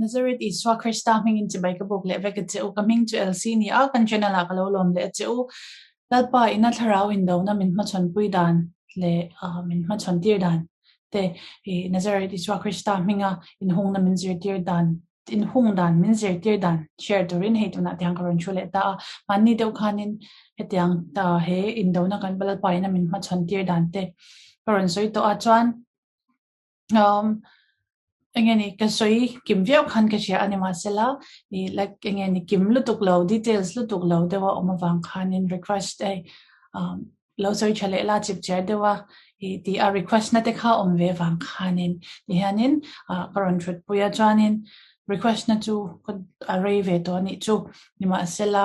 Nazareth Isua Krista hmingin chibai ka buk leh vek a che u. Ka hming chu Elsie ni a, kan channel ah ka lo lawm leh a che u. Lalpa ina thlarau indona min hmachhawnpui dan leh min hmachhawn tir dan te i Nazareth Isua Krista hminga inhungna min zirtir dan inhung dan min zirtir dan share turin hei tunah tiang ka rawn thu leh ta a. Mahni deuh khanin hetiang ta he indona kan Lalpa ina min hmachhawn tir dan te ka rawn sawi tawh a chuan Um, enge ni ka sawi kim viau khan ka hria a ni mahsela i like enge ni kim lutuk lo details lutuk lo deuha awm avang khanin request ei um, lo sawi tha leh la chip chiar deuha i ti a request na te kha awm ve vang khanin ti hianin uh, ka rawn thut pui a chuanin request na chu ka a rei ve tawh anih chu nimahsela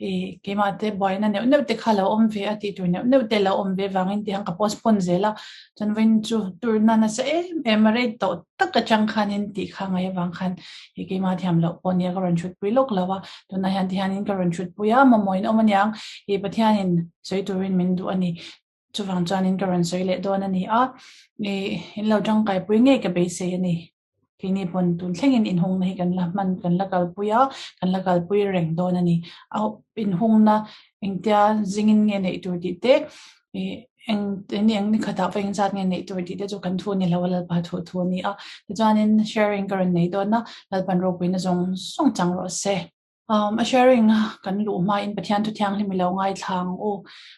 i keimah te buaina neuh neuh te kha lo awm ve a tih tur neuh neuh te lo awm ve vangin tiang ka postpone zel a chuan vawiin chu turna nasa em em a rei tawh tak atang khanin tih kha ngai avang khan i keimah thiam loh pawh nia ka rawn thut pui lawk lo a tunah hian tihianin ka rawn thut pui a mamawhin awm aniang i Pathianin sawi turin min duh a ni chuvang chuanin ka rawn sawi leh dawn a ni a i in lo tangkaipui ngei ka beisei a ni. Keini pawn tun thlengin inhungna hi kan la hman kan la kalpui a, kan la kalpui reng dawn a ni. A inhungna engtia zingin nge neih tur tih te, ih eng eng eng ni khatah pawh engzat nge neih tur tih te chu kan thu a ni lo a, Lalpa thu thu a ni a. Tichuanin sharing ka rawn nei dawn a, Lalpan ropuina zawng zawng chang rawh se. Um, a sharing kan luh hmain Pathian thu thianghlim i lo ngaithla ang u.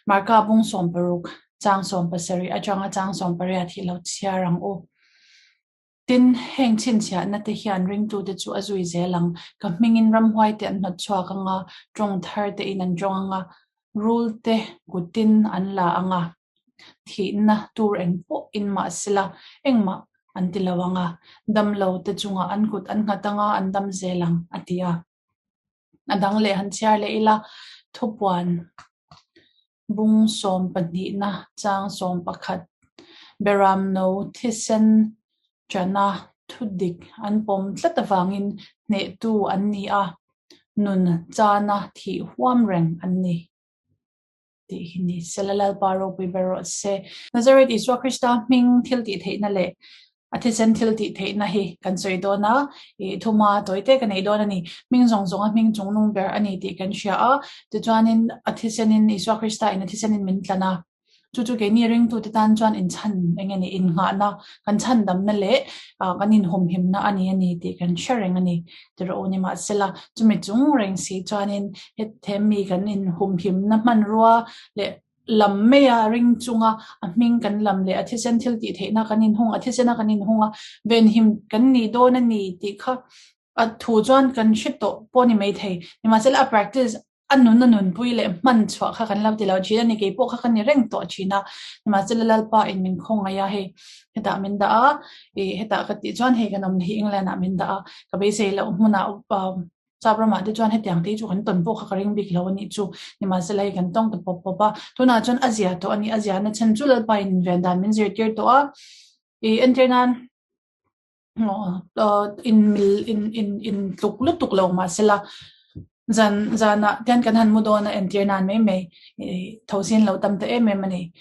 Marka bung 16 chang 17 atanga chang 18 hi lo chhiar ang u. Tin, heng chhinchhiahna te hian ringtute chu a zui zel ang. Ka hmingin ramhuai te an hnawt chhuak ang a, tawng thar te in an tawng ang a, rul te kutin an la ang a, thihna tur eng pawh in mah sela engmah an ti lo ang a, damlo te chungah an kut an nghat ang a, an dam zel ang, a ti a. A dang leh han chhiar leh ila, thupuan bung 12na chang 11, Beramno thisen chana thudik an pawm tlat avangin hnehtu an ni a, nun chana thih huam reng an ni. Tih hi ni sela Lalpa ropui ber rawh se. Nazareth Isua Krista hming thil tih theihna leh a thisen thil tih theihna hi kan sawi dawn a, ih thuma tawi te ka nei dawn a ni. Hming zawng zawnga hming chungnung ber a ni tih kan hria a, tichuanin a thisenin Isua Krista in a thisenin min tlan a. Chu chu keini ringtute tan chuan inchhan eng nge ni innghahna, kan chhandamna leh kan inhumhimna a ni a ni tih kan hre reng a ni. Tirawh u nimahsela, chumi chung reng si chuanin he mi kan inhumhimna hmanrua leh lam maia ring chunga a hming kan lam leh a thisen thil tih theihna kan inhung, a thisena kan inhung a, venhim kan nih dawn a ni tih kha a thu chuan kan hre tawh pawh a ni maithei. Nimahsela a practice a nun a nunpui leh hman chhuah kha kan lo ti lo thin a ni, kei pawh kha ka ni reng tawh thin a, nimahsela Lalpa in min khawngaih a hei hetah min dah a, ih hetah ka tih chuan hei kan awmna hi England ah min dah a, ka beisei loh hmunah Sap ramah te chuan hetiang te hi chu kan tawn pawh kha ka ring bik lo a nih chu, nimahsela hei kan tawng ta pawp pawp a, tunah chuan a zia tawh a ni, a zia na chhan chu Lalpa in inven dan min zirtir tawh a, ih entir nan in mil in in in tluk lutuk lo mahsela zan zanah hian kan han mu dawn a entir nan mai mai ih thosin lo tam ta em em a ni.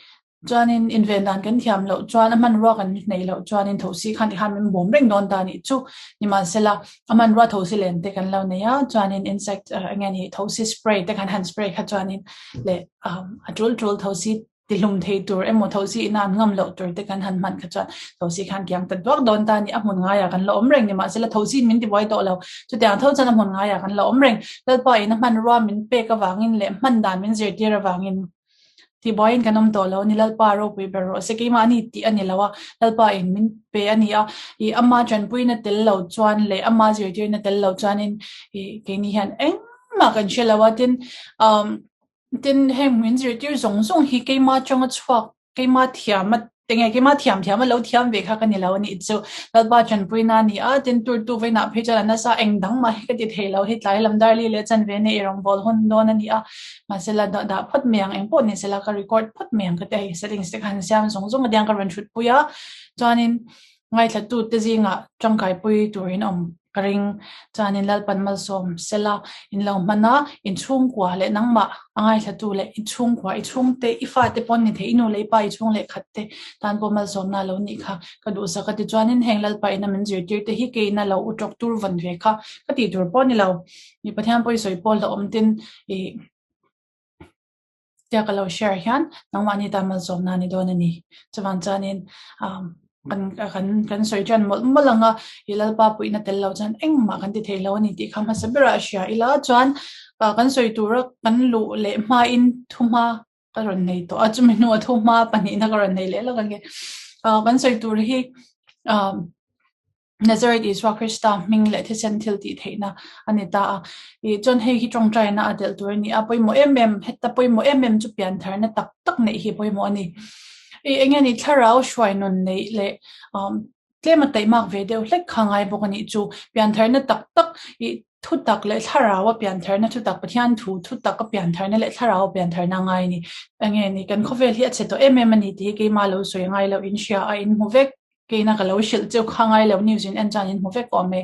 Chuanin inven dan kan thiam loh chuan a hmanrua kan hneih loh chuanin thosi khan tikhan min bawm reng dawn ta anih chu. Nimahsela a hmanrua thosi len te kan lo nei a, chuanin insect eng nge ni thosi spray te khan han spray kha chuanin leh a tul tul thosi tihlum thei tur emaw thosi ina an ngam loh tur te kan han hman kha chuan thosi khan kiang ta duak dawn ta a ni. A hmun ngaiah kan la awm reng nimahsela thosi in min tibuai tawh lo. Chutiang tho chuan a hmun ngaiah kan la awm reng. Lalpa in a hmanrua min pek avangin leh hman dan min zirtir avangin Tihbuaiin kan awm tawh lo a ni, Lalpa ropui ber rawh se, keimah a ni tih a ni lo a, Lalpa in min pe a ni a, ih ama tanpuina tel lo chuan leh ama zirtirna tel lo chuanin ih keini hian engmah kan hre lo a, tin umm tin heng min zirtir zawng zawng hi keima atanga chhuak keima thiam a Enge keimah thiam thiam a lo thiam ve kha ka ni lo a nih chu. Lalpa tanpuina a ni a, tin turtu vawiinah phei chuan a nasa eng dang mah hi ka ti thei lo hi tlai lam darli leh chan ve nei rawngbâwl hun dawn a ni a. Mahse la dah dah phawt mai ang, eng pawh ni sela ka record phawt mai ang ka ti a, hei settings te kha han siam zawng zawng a diang ka rawn hrutpui a, chuanin ngaithlatute zingah tangkaipui turin awm. Ka ring. Chuanin Lalpan malsawm sela in lo hman a, in chhungkua leh nangmah a ngaithlatu leh i chhungkua, i chhungte, i fate pawn ni thei, i nu leh i pa, i chhung leh khat te tan pawh malsawmna a lo nih kha ka duhsak a. Tichuanin heng Lalpa ina min zirtir te hi keina lo u tawk tur vawn ve kha ka tih tur pawh a ni lo. Mi Pathian pawh i sawi pawl hlauhawm tin i Tia ka lo share hian nangmahni tan malsawmna a ni dawn a ni. Chuvang chuanin kan kan kan sawi ṭan mawlh mawlh ang a, i Lalpa puihna tel lo chuan engmah kan ti thei lo a ni tih kha hmasa berah a hria ila chuan kan sawi tura kan luh leh hmain thuhma ka rawn nei tawh a, chumi hnuah thuhma pahnihna ka rawn nei leh lawk ang e. Kan sawi tur hi Nazareth Isua Krista hming leh thisen thil tih theihna a ni ta a. Ih chuan hei hi tawngtaina a delh tur a ni a, pawimawh em em, heta pawimawh em em chu piantharna tak tak neih hi pawimawh a ni. Ih eng nge ni thlarau hruai nun neih leh um tlem a taihmak ve deuh hlek kha ngai bawk a nih chu. Piantharna tak tak ih thutak leh thlarau a piantharna thutak Pathian thu thutak a piantharna leh thlarau a piantharna ngai a ni. Eng nge ni kan khawvel hi a chhe tawh em em a ni tih hi keimah lo sawi ngai loh in hria a in hmu vek. Keina ka lo hrilh cheu kha ngai lo news in en chuan in hmu vek awm e.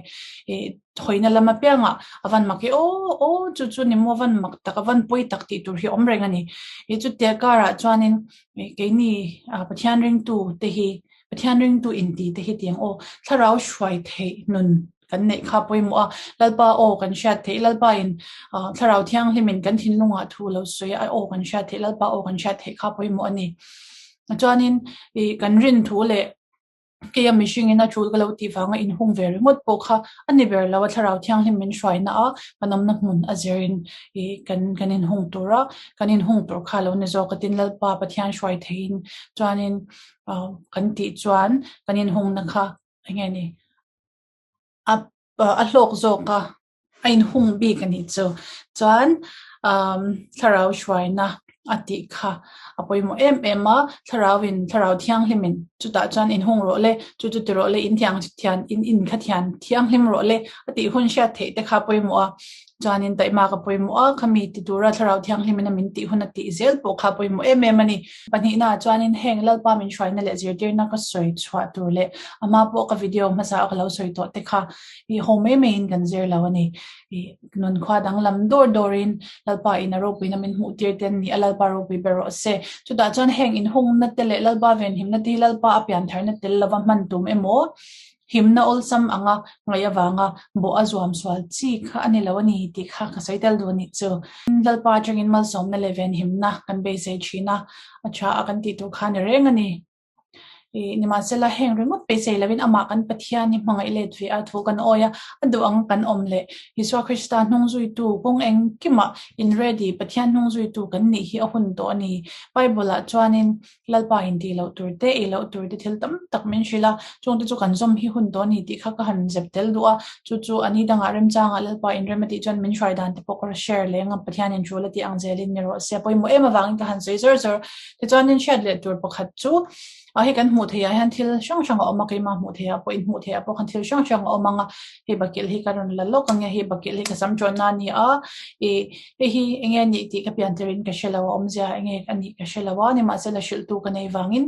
Ih hawina lam apiangah a van mak i aw aw chu chu ni maw van mak tak a van pawi tak tih tur hi awm reng a ni. Ih chutia karah chuanin ih keini Pathian ringtu te hi Pathian ringtu inti te hi tiang aw thlarau hruai theih nun kan neih kha pawimawh a, Lalpa aw kan hriat theih, Lalpa in thlarau thianghlim in kan thinlungah thu lo sawi a aw kan hriat theih, Lalpa aw kan hriat theih kha pawimawh a ni. Chuanin ih kan rin thu leh keia mihring in a tul ka lo tih vanga inhung ve ringawt pawh kha a ni ber lo a, thlarau thianghlim min hruaina a kan awmna hmun a zirin ih kan kan inhung tur a, kan inhung tur kha lo ni zawk a tin Lalpa Pathian hruai theihin chuanin kan tih chuan kan inhungna kha eng nge ni a a hlawk zawk a, a inhung bik a nih chu. Chuan umm thlarau hruaina a tih kha a pawimawh em em a, thlarau in thlarau thianghlim in chutah chuan inhung rawh le, chu chu ti rawh le, in thiang thian in in kha thian thianghlim rawh le a tih hun hriat theih te kha a pawimawh a. Chuanin taihmak a pawimawh a, khami ti tura thlarau thianghlimin a min tih hun a tih zel pawh kha a pawimawh em em a ni. Pahnihnaah chuanin heng Lalpa min hruaina leh zirtirna ka sawi chhuah tur leh a hma pawh ka video hmasa a ka lo sawi tawh te kha i ho mai maiin kan zir lo a ni. I nunkhua danglam dawr dawrin Lalpa in a ropuina min hmuh tir te an ni a, Lalpa ropui ber rawh se. Chutah chuan heng inhungna te leh Lalpa venhimna te hi Lalpa a piantharna tel lova hman tum emaw Himna awlsam anga ngaih avanga bawh a zuam sual chi kha a ni lo a ni tih kha ka sawi tel duh a nih chu. Lalpa atangin malsawmna leh venhimna kan beisei thin a, a tha a kan tih tur kha a ni reng a ni. Ih, nimahsela heng ringawt beisei lovin amah kan Pathian hi hmangaih let ve a, thu kan awi a, a duh ang kan awm leh Isua Krista hnung zuitu kawng engkimah in ready Pathian hnung zuitu kan nih hi a hun tawh a ni. Bible-ah chuanin Lalpa in tih loh tur te, ei loh tur te thil tam tak min hrilh a, chungte chu kan zawm hi hun tawh a ni tih kha ka han zep tel duh a, chu chu a ni dangah remchangah Lalpa in rem a tih chuan min hruai dan te pawh ka share leh ang a, Pathianin tul a tih ang zelin ni rawh se, a pawimawh em avangin ka han sawi zawr zawr. Tichuanin hriat leh tur pakhat chu ah hei kan hmuh theih ah hian thil hrang hrang a awm a, keimah hmuh theih ah pawh in hmuh theih ah pawh khan thil hrang hrang a awm ang a, hei bakilh hi ka rawn la lawk ang e, hei bakilh hi ka sam tawnna a ni a, ih Hei hi enge a nih tih ka pian tirin ka hre lo a, awmzia enge a nih ka hre lo a, nimahsela hrilhtu ka nei vangin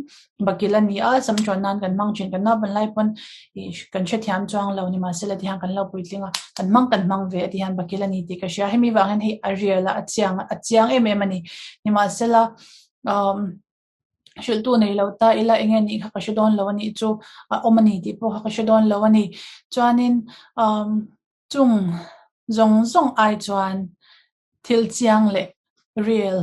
bakil a ni a, sam chuan nan kan hmang thin, kan naupan lai pawn ih kan hrethiam chuang lo, nimahsela tihian kan lo puitling a, kan hmang kan hmang ve a tihian bakil a ni tih ka hria, hemi vang hian hei a real a, a chiang a chiang em em a ni, nimahsela umm hrilhtu nei lo ta ila enge nih kha ka hre dawn lo a nih chu a awm a ni tih pawh kha ka hre dawn lo a ni, chuanin umm Chung zawng zawng ai chuan thil chiang leh real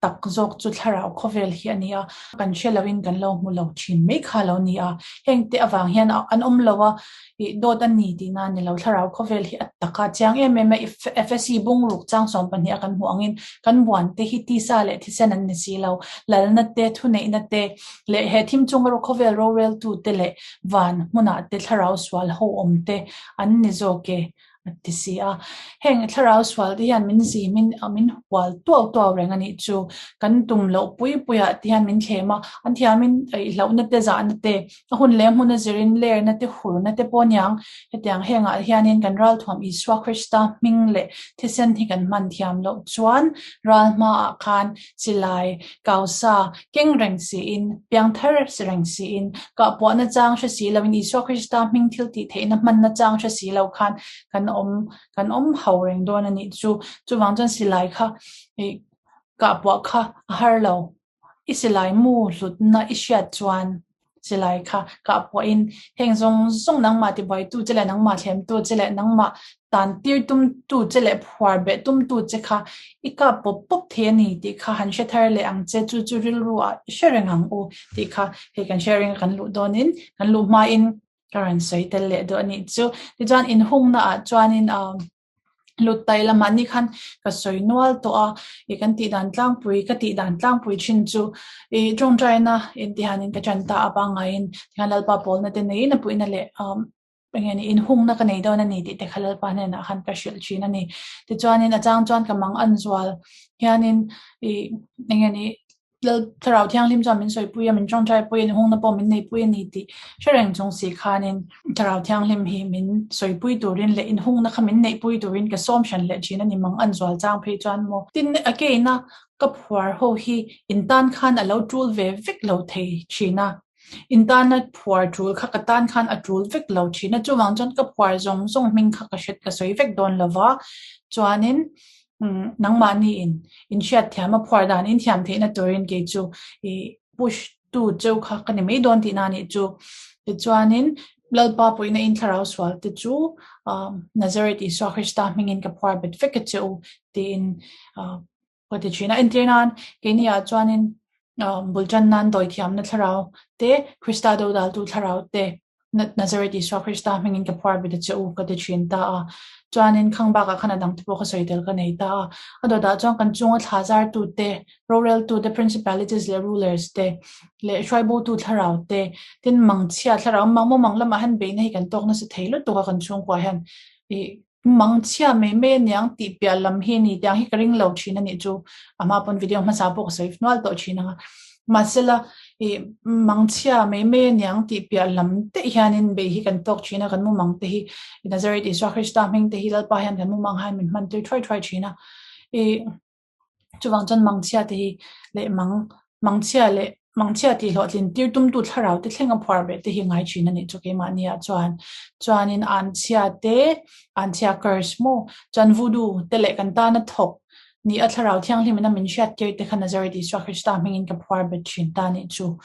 tak zawk chu thlarau khawvel hi a ni a, kan hre loin kan lo hmu lo thin mai kha lo ni a. Heng te avang hian an awm lo a, ih dawt a ni tihna a ni lo. Thlarau khawvel hi a taka chiang em em a, Efesi bungruk chang 12 a kan hmuh angin kan buan te hi tisa leh thisen an ni si lo. Lalna te, thuneihna te leh he thim chunga khawvel roreltu te leh van hmunah te thlarau sual ho awm te an ni zawk e. A ti si a. Heng thlarau sual te hian min zimin min hual tuau tuau reng a nih chu. Kan tum loh pui puiah te hian min thlem a, an thiamin hlauhna te zahna te, a hun leh hmuna zirin lerna te hurna te pawh aniang. Hetiang hengah hianin kan ralthuam Isua Krista hming leh thisen hi kan hman thiam loh chuan ral hmaah khan silai, kausa, keng reng siin, piangthar si reng siin, kahpuahna chang hre si loin Isua Krista hming thil tih theihna hmanna chang hre si lo khan kan awm kan awm ho reng dawn a nih chu. Chuvang chuan silai kha ih kahpuah kha a har lo. I silai mu hlutna i hriat chuan Silai kha kah puahin heng zawng zawng nangmah tibuaitu che leh nangmah thlemtu che leh nangmah tan tir tumtu che leh phuar beh tumtu che kha i kap pawp pawp thei a ni tih kha han hre thar leh ang che, chu chu rilru ah i hre reng ang u tih kha hei kan sharing a kan luh dawnin kan luh hmain ka rawn sawi tel leh duh a nih chu. Tichuan inhungna ah chuanin ah. Lut tai lamah ni khan ka sawi nual tawh a, ih kan tih dan tlangpui ka tih dan tlangpui thin chu ih tawngtaina intihanin ka tan ta a pangaiin tikhan Lalpa pawlna te neiin a puihna leh umm eng nge ni inhungna ka nei dawn a ni tih te kha Lalpa hnenah khan ka hrilh thin a ni. Tichuanin a chang chuan ka mang an zual hianin ih eng nge ni Thlarau Thianghlim chuan min sawipui a, min tawngtaipui a, inhungna pawh min neipui a ni tih hre reng chung si khanin Thlarau Thianghlim hi min sawipui turin leh inhungna kha min neihpui turin ka sawm hran leh thin a ni mang an zual chang phei chuan maw. Tin, a keina ka phuar ho hi in tan khan a lo tul ve vek lo thei thin a, in tana phuar tul kha ka tan khan a tul vek lo thin a, chuvang chuan ka phuar zawng zawng hming kha ka hret ka sawi vek dawn lova, chuanin Nangmahni in inhriat thiam a phuar dan in thiam theihna turin kei chu i push tu cheu kha ka ni mai dawn tihna a nih chu. Tichuanin Lalpa puihna in thlarau sual te chu Nazareth Isua Krista hmingin ka phuar bet vek a che u tiin ka ti thin a. Entir nan keini ah chuanin bul tan nan dawi thiamna thlarau te, Krista dodaltu thlarau te, Nazareth Isua Krista hmingin ka phuar bet a che u ka ti thin ta a. Chuanin khang bakah khan a dang te pawh ka sawi tel ka nei ta a. A dawtah chuan kan chunga thla zartu te, roreltu te, principalities leh rulers te, leh hruaibotu thlarau te, tin mangchhia thlarau mang mawmang lamah hian beihna hi kan tawk nasa thei lutuk a kan chhungkua hian ih Mangchhia mai mai aniang tih piah lam hi a ni tiang hi ka ring lo thin a nih chu. A hma pawn video hmasa pawh ka sawi hnual tawh thin ang a. Mahsela ih mangchhia mai mai aniang tih piah lam te hianin bei hi kan tawk thin a, kan mumang te hi Nazareth Isua Krista hming te hi Lalpa hian kan mumang hian min hman tir thuai thuai thin a. Ih Chuvang chuan mangchhia te hi leh mang mangchhia leh mangchhia tih hlawhtlin tir tumtu thlarau te thleng a phuar ve te hi ngai thin a nih chu keimahni ah chuan. Chuanin anchhia te, anchhia curse maw, chuan voodoo te leh kan tana thawk ni a thlarau thianghlim in a min hriat tir te kha Nazareth Isua Krista hmingin ka phuar bet thin ta a nih chu.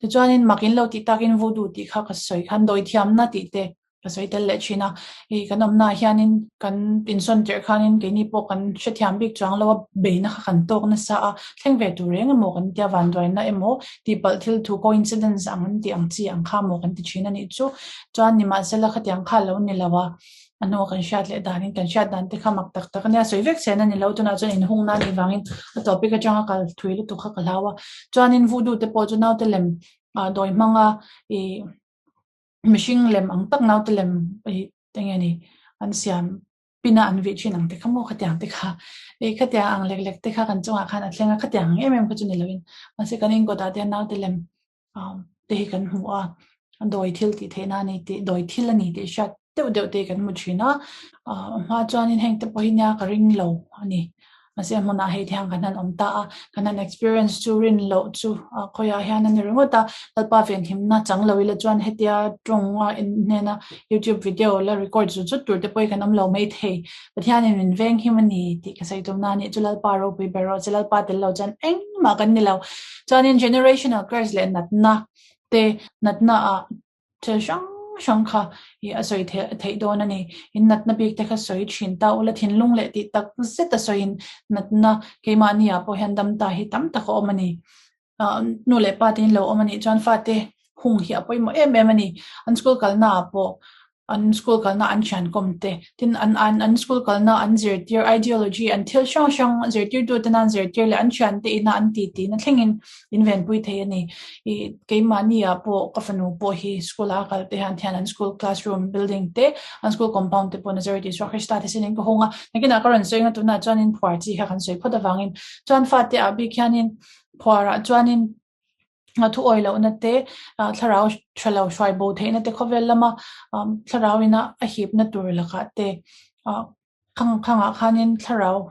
Tichuanin mak in lo tih takin voodoo tih kha ka sawi khan dawithiamna tih te Ka sawi tel leh thin a, ih kan awmna ah hianin kan insawn tirh khanin keini pawh kan hrethiam bik chuang lo a, beihna kha kan tawk nasa a, thleng ve tur reng emaw kan tia vanduaina emaw tihpalh thil thu coincidence ang an tih ang chi ang kha maw kan ti thin a nih chu. Chuan nimahsela khatiang kha a lo ni lo a, a hnua kan hriat leh danin kan hriat dan te kha mak tak tak a nia, sawi vek chen a ni lo, tunah chuan inhung na anih vangin a topic atanga kal thui lutuk kha ka hlau a. Chuanin voodoo te pawh chu naute lem ah dawi hmanga ih Mihring lem ang tak naute lem hi eng nge ni an siam pin a an vih thin ang te kha maw khatiang te kha ih khatiang ang lek lek te kha kan chungah khan a thleng a khatiang ang em em kha chu ni lovin mahse kan inkawt ah te hian naute lem ah te hi kan hmu a dawi thil tih theih na a ni tih dawi thil a ni tih hriat deuh deuh te kan hmu thin a ah a hma chuanin heng te pawh hi nia ka ring lo a ni. Mahse hmunah hei thiang kan han awm ta a, kan han experience chu rin loh chu khawiah hian a ni ringawt a, Lalpa venhimna chang lo ila chuan hetia tawnga in hnena YouTube video la record zut zut tur te pawh hi kan awm lo mai thei. Pathianin min venghim a ni tih ka sawi tumna a nih chu Lalpa ropui ber rawh che, Lalpa tel lo chuan engmah kan ni lo. Chuanin generational curse leh natna te natna ah Thil hrang hrang kha ih a sawi theih theih dawn a ni. In natna bik te kha sawi thin ta ula thinlung leh tih tak zet a sawiin natna keimahni ah pawh hian dam ta hi tam tak a awm a ni. Ah nu leh pa te in lo awm a nih chuan fate hung hi a pawimawh em em a ni. An school kalna ah pawh. an school kalna an thian kawm te, tin an an an school kalna an zirtir ideology an thil hrang hrang zirtirtu tena an zirtir leh an thian te ina an ti tihna thlengin in venpui thei a ni. Ih keimahni ah pawh ka fanu pawh hi school ah a kal te hian thian an school classroom building te an school compound te pawh Nazareth Isua Krista te sin in ka hung a, nakinah ka rawn sawi ang a tunah chuanin phuar chi kha kan sawi phawt avangin chuan fate ah bik hianin phuarah chuanin thu awi lohna te thlarau tha lo hruai bo theihna te khawvel lama thlarau ina a hipna tur lakah te khang khangah khanin thlarau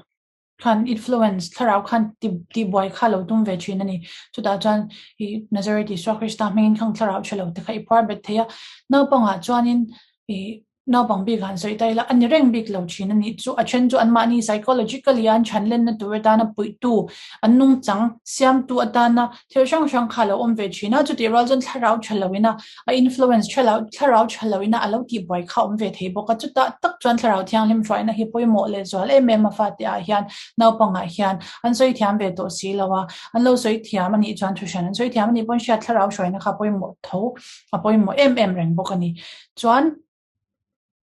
khan influence thlarau khan ti tihbuai kha lo tum ve thin a ni. Chutah chuan ih Nazareth Isua Krista hmingin khang thlarau tha lo te kha i phuar bet thei a. Naupangah chuanin ih Naupang bik han sawi ta ila, a ni reng bik lo thin a nih chu. A then chu anmahni psychologically an chhan lenna tur atana puihtu, an nungchang siamtu atana thil hrang hrang kha a lo awm ve thin a. Chutih rual chuan thlarau tha loina a influence tha lo, thlarau tha loina a lo tihbuai kha a awm ve thei bawk a. Chutah tak chuan thlarau thianghlim hruaina hi pawimawh lehzual em em a fate ah hian, naupangah hian an sawi thiam ve tawh si lo a. An lo sawi thiam a nih chuan thuhran an sawi thiam a nih pawn hriat thlarau hruaina kha pawimawh tho, a pawimawh em em reng bawk a ni. Chuan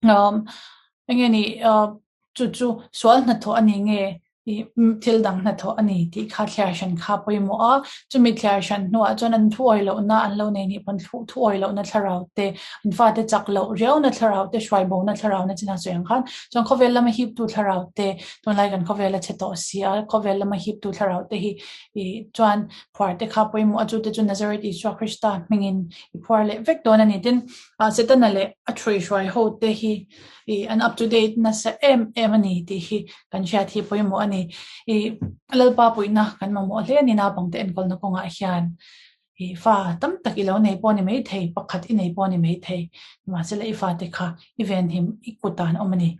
umm eng nge ni ah chu chu sual hnathawh a ni nge ih thil dang hnathawh a ni tih kha thliar hran kha a pawimawh a, chumi thliar hran hnuah chuan an thuawi lohna an lo nei nih pawn thuawi lohna thlarau te an fate chak loh riauna thlarau te hruai bona thlarau na chin a sawi ang khan chuan khawvel lama hiptu thlarau te tunlai kan khawvel a chhe tawh si a khawvel lama hiptu thlarau te hi ih chuan phuar te kha pawimawh a chute chu Nazareth Isua Krista hmingin i phuar leh vek dawn a ni tin Setana leh a ṭhuihruai ho te hi ih an up to date nasa em em a ni tih hi kan hriat hi pawimawh a ni. Ih Lalpa puihna kan mamawh hle a ni naupangte enkawlna kawngah hian ih fa tam tak i lo nei pawh a ni maithei, pakhat i nei pawh a ni maithei, nimahsela i fate kha i venhim i kutah an awm a ni.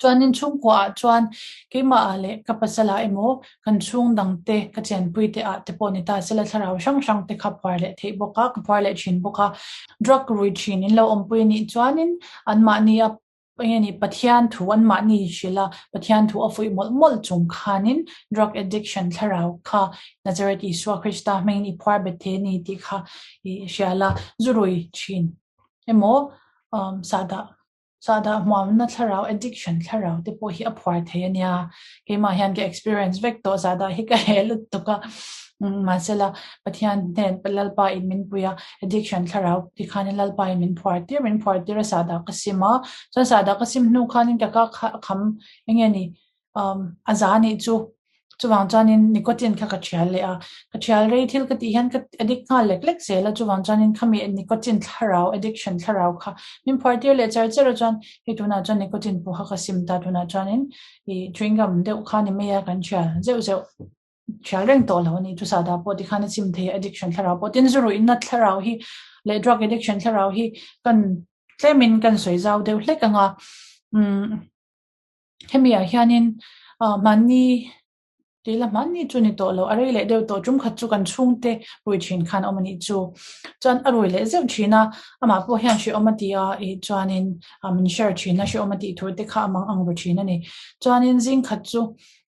Chuanin chhungkuaah chuan keimahah leh ka pasalah emaw kan chhung dangte ka chenpuite ah te pawh ni ta sela thlarau hrang hrang te kha phuar leh theih bawk a, ka phuar leh thin bawk a. Drug rui thin in lo awmpui a nih chuanin anmahni a eng nge ni Pathian thu anmahni hrilh a, Pathian thu a fuih mawlh mawlh chung khanin drug addiction thlarau kha Nazareth Isua Krista hmingin i phuar bet thei a ni tih kha i hria la, zu rui thin emaw sahdah Sahdah hmuamna thlarau, addiction thlarau te pawh hi a phuar thei a nia. Keimah hian ka experience vek tawh sahdah hi ka heh lutuk a. Mahsela Pathian hnen Lalpa in min pui a, addiction thlarau ti khanin Lalpa in min phuar tir, min phuar tir a sahdah ka sim a. Chuan sahdah ka sim hnu khanin ka ka kham eng nge ni a za nih chu chuvang chuanin nicotine kha ka thial leh a, ka thial rei thil ka tih hian ka addict nghal lek lek zel a, chuvang chuanin khami nicotine thlarau addiction thlarau kha min phuar tir leh char char a chuan hei tunah chuan nicotine pawh kha ka sim ta tunah chuanin ih chewing gum deuh kha ni mai a kan thial zeuh zeuh thial reng tawh lo a ni chu sahdah pawh tikhan a sim thei a addiction thlarau pawh tin zu ruihna thlarau hi leh drug addiction thlarau hi kan tlemin kan sawi zau deuh hlek ang a umm. Hemi ah hianin ah mahni tih la hmanni chu ni tawh lo a rei leh deuh tawh tum khat chu kan chhungte rui thin khan a awm a nih chu. Chuan a rui leh zeuh thin a, amah pawh hian hrehawm a ti a ih chuanin ah min share thin a hrehawm a tih thu te kha a mang ang ru thin a ni. Chuanin zing khat chu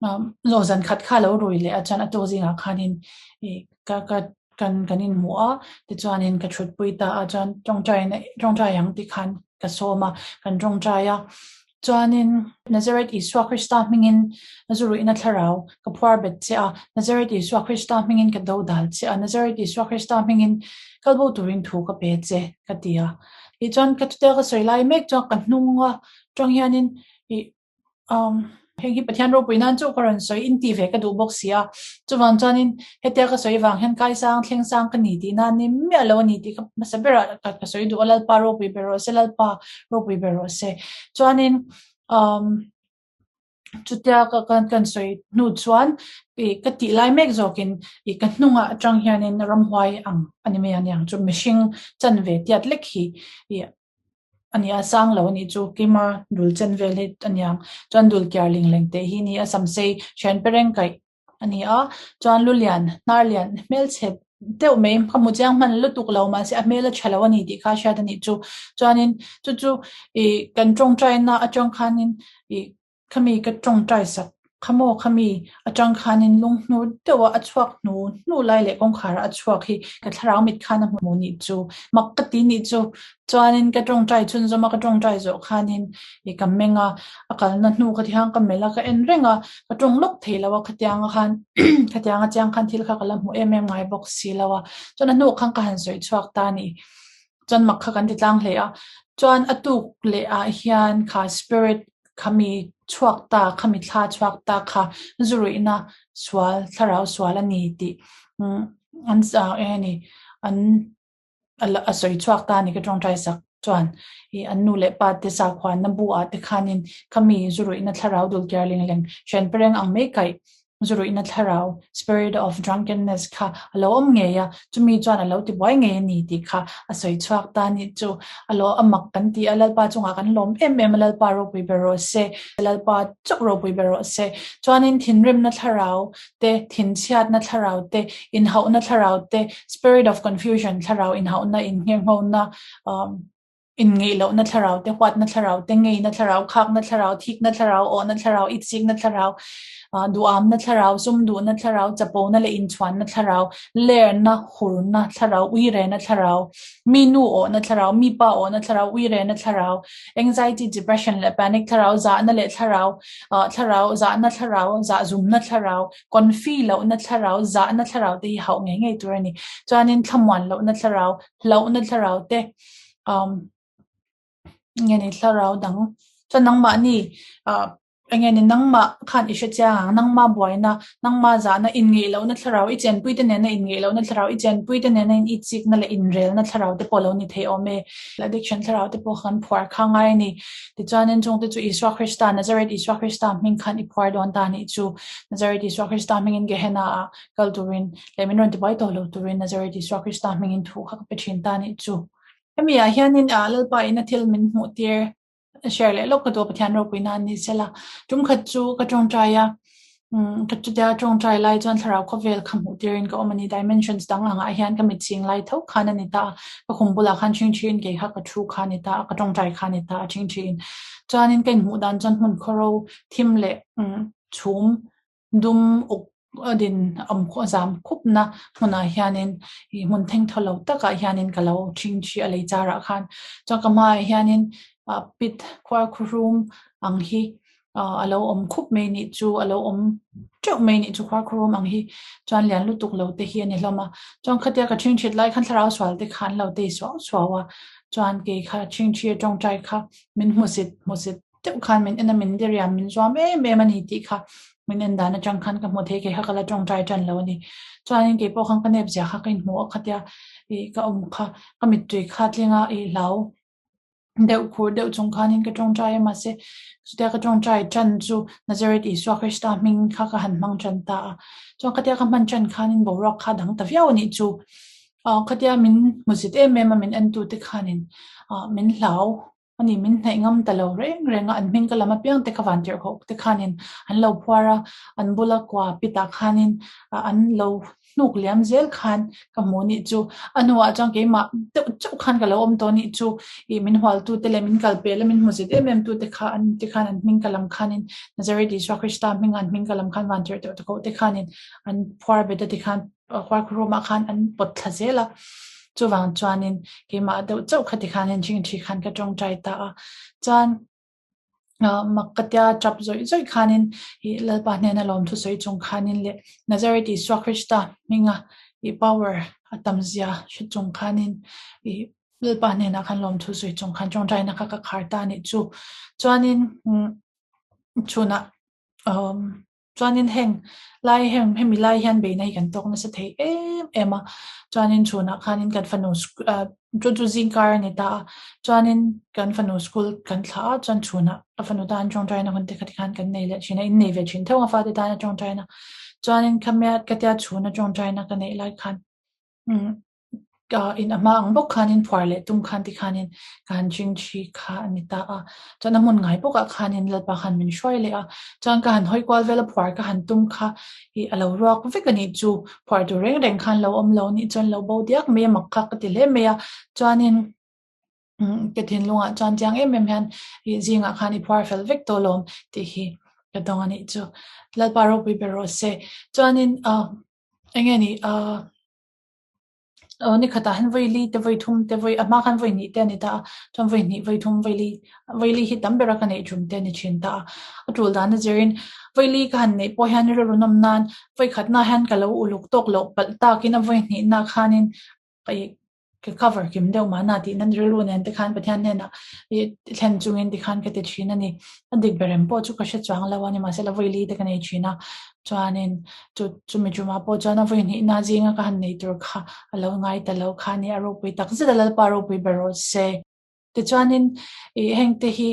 ah zawh zan khat kha a lo rui leh a chuan a tuk zingah khanin ih ka ka kan kan inhmuh a tichuanin ka thutpui ta a chuan tawngtai tawngtai ang tih khan ka sawm a kan tawngtai a. Chuanin Nazareth Isua Krista hmingin zu ruihna thlarau ka phuar bet che a, Nazareth Isua Krista hmingin ka do dal che a, Nazareth Isua Krista hmingin kalbo turin thu ka pe che, ka ti a. Tichuan ka chutia ka sawi lai mek chuan ka hnunga tang hianin ih umm heng hi Pathian ropui nan chu ka rawn sawi in tih ve ka duh bawk si a. Chuvang chuanin hetia ka sawi vang hian kaisang thleng sang ka ni tih nan ni miah lo a ni tih ka hmasa berah ka sawi duh a, Lalpa ropui ber rawh se, Lalpa ropui ber rawh se. Chuanin umm chutia ka kan kan sawi hnu chuan ih ka tih lai mek zawkin ih ka hnungah atang hianin ramhuai ang a ni mai a niang chu mihring chan ve tiat lek hi ih a ni a sang lo a nih chu keima dul chen vel hi a niang chuan dul kiar ling leng teh hi a ni a samsei thian pereng kaih a ni a chuan lu lian hnar lian hmelchhe deuh mai ka hmu chiang hman lutuk lo mahse a hmel a tha lo a ni tih kha a hriat a nih chu chuanin chu chu ih kan tawngtaina atang khanin ih khami ka tawngtai sak. Khamaw khami atang khanin lung hnu deuha a chhuak hnu hnu lai leh kawngkhara a chhuak hi ka thlarau mit khan a hmu nih chu. Mak ka ti nih chu. Chuanin ka tawngtai chhunzawm a, ka tawngtai zawh khanin i ka meng a, a kalna hnu ka thiang ka melh a, ka en reng a, ka tawng lawk thei lo a, khatianga khan khatianga chiang khan thil kha ka la hmu em em ngai bawk si lo a. Chuan a hnuah khan ka han sawi chhuak ta a ni. Chuan mak kha kan ti tlang hle a. Chuan a tuk leh ah hian kha spirit khami chhuak ta, khami thla chhuak ta kha zuruihna sual, thlarau sual a ni tih an eng a ni an a sawi chhuak ta a ni ka tawngtai sak chuan ih an nu leh pa te sakhuanna bu ah te khanin khami zuruihna thlarau dul kiar leng leng hrian pereng ang mai kaih Zuruihna thlarau, spirit of drunkenness, kha a lo awm ngei a, chumi chuan a lo ti buai ngei a ni tih kha a sawi chhuak ta a nih chu. A lo a mak kan ti a, Lalpa chungah kan lawm em em a, Lalpa ropui ber rawh se, Lalpa chauh ropui ber rawh se. Chuanin thinrimna thlarau te, thinchhiatna thlarau te, inhauhna thlarau te, spirit of confusion thlarau inhauhna, innghirnghona, um, Inngeihlohna thlarau te, huatna thlarau te, ngeina thlarau, khakna thlarau, thikna thlarau, awhna thlarau, itsikna thlarau, duhamna thlarau, sumduhna thlarau, chapona leh inchhuanna thlarau, lerna, hurna thlarau, uirena thlarau, mi nu awhna thlarau, mi pa awhna thlarau, uirena thlarau, anxiety, depression leh panic thlarau, zahna leh thlarau, thlarau, zahna thlarau, zahzumna thlarau, confi lohna thlarau, zahna thlarau te hi hauh ngei ngei tur a ni. Chuanin thlamuan lohna thlarau, hlauhna thlarau te, um nge ni thlarau dang chuan nangmahni ah eng nge ni nangmah khan i hre chiang ang nangma buaina nangma zahna inngeih lohna thlarau i chenpui te nena inngeih lohna thlarau i chenpui te nena in itsikna leh inrelna thlarau te pawh a lo ni thei awm e addiction thlarau te pawh khan phuar kha ngai a ni tichuanin chung te chu Isua Krista Nazareth Isua Krista hming khan i phuar dawn ta a nih chu Nazareth Isua Krista hmingin Gehenna ah kal turin leh min rawn ti buai tawh lo turin Nazareth Isua Krista hmingin thu kha ka pe thin ta nih chu. Hemi ah hianin ah Lalpa ina thil min hmuh tir share leh lawk ka duh a Pathian ropui nan ni sela. Tum khat chu ka tawngtai a, umm ka chutia tawngtai lai chuan thlarau khawvel kha hmuh tirin ka awm a ni. Dimensions dang angah hian ka mit ching lai tho khan a ni ta a, ka khum bulah khan chhingchhiin kei kha ka thu kha a ni ta a, ka tawngtai kha a ni ta a chhingchhiin. Chuanin ka inhmuh dan chuan hmun khawro thim leh umm chhum Dum uk a din awm khawh zam khupna hmunah hianin ih hmun thengthaw lo takah hianin ka lo ṭhing ṭhi a lei charah khan. Chuan ka hmaah hianin ah pit khuar khuhrum ang hi ah a lo awm khup mai nih chu a lo awm teuh mai nih chu khuar khuhrum ang hi chuan lian lutuk lo te hi a ni hlawm a. Chuan khatia ka ṭhing ṭhit lai khan thlarau sual te kha an lo tei suau suau a, chuan kei kha ṭhing ṭhi a ṭawngṭai kha min hmusit hmusit. deuh khan min en a, min diriam min zuam em em a ni tih kha min en dan atang khan ka hmu thei, kei kha ka la tawngtai tan lo a ni. Chuanin kei pawh khan ka nep zia kha ka inhmu a khatia ih ka awm kha ka mittui kha tlinga ih hlau deuh khur deuh chung khanin ka tawngtai a mahse chutia ka tawngtai tan chu Nazareth Isua Krista hming kha ka han hmang tan ta a, chuan khatia ka hman tan khanin boruak kha dang ta viau a nih chu. Ah khatia min hmuzit em em a min en tute khanin ah min hlau A ni, min hnaih ngam ta lo reng reng a, an hming ka lam apiang te kha van tirh khawh te khanin an lo phuar a, an bula kua pitah khanin an lo hnuk liam zel khan ka hmu nih chu. A hnuah chuan keimah deuh chauh khan ka lo awm tawh nih chu, ih min hualtute leh min kal pel a min hmu zet em em tute kha an ti khan an hming ka lam khanin Nazareth Isua Krista hminga an hming ka lam khan van tirh deuh te te khanin an phuar bet a tikhan Khuar room ah khan an pawt thla zel a, chuvang chuanin keimah deuh chauh kha tikhanin ṭhingṭhi khan ka ṭawngṭai ta a, chuan ah mak ka tia ṭap zawih zawih khanin ih Lalpa hnena lawmthu sawi chung khanin leh Nazareth Isua Krista hminga ih power a tam zia hre chung khanin ih Lalpa hnenah khan lawmthu sawi chung khan ṭawngṭaina kha ka khar ta a nih chu. Chuanin umm chhunah umm Chuanin heng lai heng hemi lai hian beihna hi kan tawk nasa thei em em a, chuanin chhunah khanin kan fanu ah chu chu zingkar a ni ta a, chuanin kan fanu school kan thlah a, chuan chhunah a fanu tan tawngtaina hun te kha tikhan kan nei leh thin a, innei ve thin theuh a fate tana tawngtaina, chuanin khamia ka tia chhuna tawngtaina ka neih lai khan umm Ka in a hma ang bawk khanin phuar leh tum khan tikhanin ka han ching thi kha a ni ta a. Chuan a hmun ngai bawkah khanin Lalpa khan min hruai leh a. Chuan ka han hawi kual vel a phuar ka han tum kha ih a lo ruak vek a nih chu. Phuar tur reng reng khan lo awm lo nih chuan lo bo diak mai a mak kha ka ti hle mai a. Chuanin Ka thinlungah chuan chiang em em hian ih zingah khan i phuar fel vek tawh lawm tih hi Ka dawng a nih chu. Lalpa ropui ber rawh se. Chuanin ah eng nge ni ah aw ni khatah hian vawi li te vawi thum te vawi a hma khan vawi hnih te a ni ta a, chuan vawi hnih vawi thum vawi li vawi li hi tam bera ka neih tum te a ni thin ta a. A tul dan a zirin vawi li ka han neih pawh hian rilru nawm nan vawi khatna hian ka lo uluk tawk loh palh takin a vawi hnihna khanin ih ka cover kim deuh mahna tih nan rilru nen te khan Pathian hnenah ih thlen chungin tikhan ka ti thin a ni. A dik ber em pawh chu ka hre chuang lo a ni mahse la vawi li te ka nei thin a chuanin chu chumi tumah pawh chuan a vawi hnihna zinga ka han nei tur kha a lo ngai ta lo kha a ni a ropui tak zet a Lalpa ropui ber rawh se. Tichuanin ih heng te hi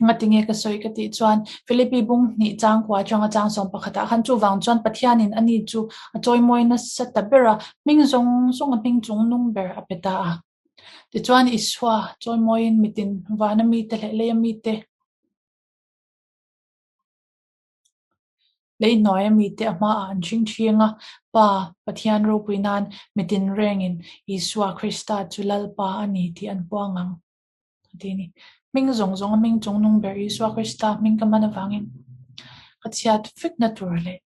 Ngatinge ka sawi ka tih chuan Philippi bung hnih chang kua atanga chang sawm pakhatah khan chuvang chuan Pathianin ani chu a chawimawi nasa ta ber a, hming zawng zawng a hming chung nung ber a pe ta a. Tichuan Isua chawimawiin mitin vana mite leh leia mite Lei hnuaia mite a hmaah an hring ṭhing a, Pa, Pathian ropui nan mitin rengin Isua Krista chu Lalpa a ni tih an puang ang. A ti a ni. Hming zawng zawng a hming chung nung ber Isua Krista hming ka man avangin ka chhiat vekna tur leh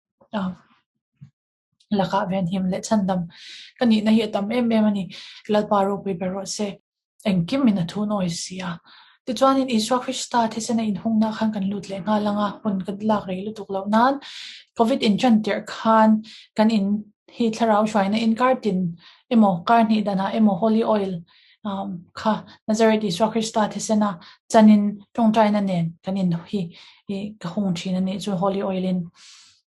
lakah venhim leh chhandam ka nihna hi a tam em em a ni. Lalpa ropui ber rawh se. Engkim in a thu nawi si a. Tichuanin Isua Krista thisena inhungna khan kan lut leh nghal ang a, hun ka lak rei lutuk loh nan Covid inṭan tirh khan kan in hi thlarau hruaina in kar tin emaw kar hnih danah emaw Holy Oil kha Nazareth Isua Krista thisena chanin tawngtaina nen kan in hi ka hung thin a nih chu Holy Oil in.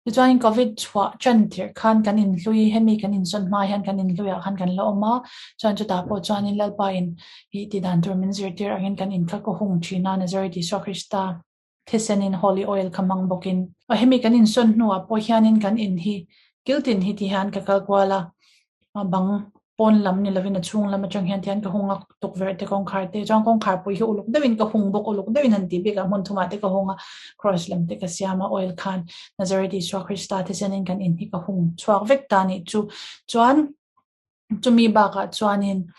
Tichuanin Covid chhuah ṭan tirh khan kan inhlui, hemi kan insawn hma hian kan inhluiah khan kan la awm a, chuan chutah pawh chuanin Lalpa in ih ti dan tur min zirtir angin kan in kha ka hung ṭhin a, Nazareth Isua Krista thisenin Holy Oil kha hmang bawkin. Hemi kan insawn hnuah pawh hianin kan in hi kiltin hi ti hian ka kal kual a, bang pawn lam ni lovin a chhung lam atang hian tihian ka hung a tukverh te kawngkhar te chuan kawngkhar pawh hi uluk deuhin ka hung bawk uluk deuhin han tih bikah hmun thumah te ka hung a cross lam te ka siam a oil khan Nazareth Isua Krista thisenin kan in hi ka hung chhuak vek ta nih chu chuan chumi bakah chuanin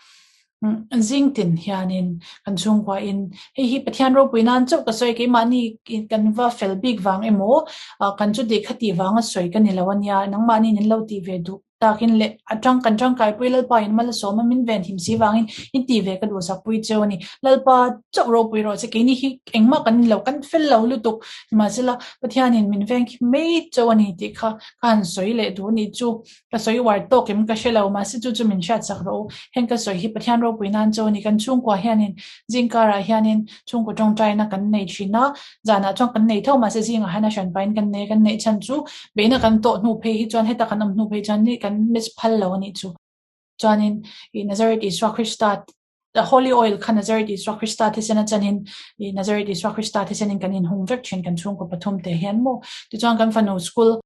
zing tin hianin kan chhungkua in hei hi Pathian ropui nan chauh ka sawi keimahni kan va fel bik vang emaw kan chu tih kha tih vanga sawi ka ni lo ania nangmahni in lo tih ve duh Takin leh a tang kan tangkaipui Lalpa in mal a sawm a, min ven him si vangin in tih ve ka duhsak pui cheu a ni. Lalpa chauh ropui rawh che, keini hi engmah kan ni lo, kan fel lo lutuk. Nimahsela, Pathianin min veng khi mai chauh a ni tih kha ka han sawi leh duh a nih chu. Ka sawi uar tawk em ka hre lo, mahse chu chu min hriatsak rawh u. Heng ka sawi hi Pathian ropui nan chauh a ni. Kan chhungkua hianin zingkarah hianin chhungkaw tawngtaina kan nei thin a, Zanah chuan kan nei tho mahse zingah hian a hran pahin kan nei a, kan neih chhan chu beihna kan tawh hnu phei hi chuan heta kan awm hnu phei chuan ni kan miss phal lo a nih chu. Chuanin ih Nazareth Isua Krista the holy oil kha Nazareth Isua Krista thisen a chanin ih Nazareth Isua Krista thisenin kan inhung vek thin kan chhungkaw pathum te hian maw. Tichuan kan fanu school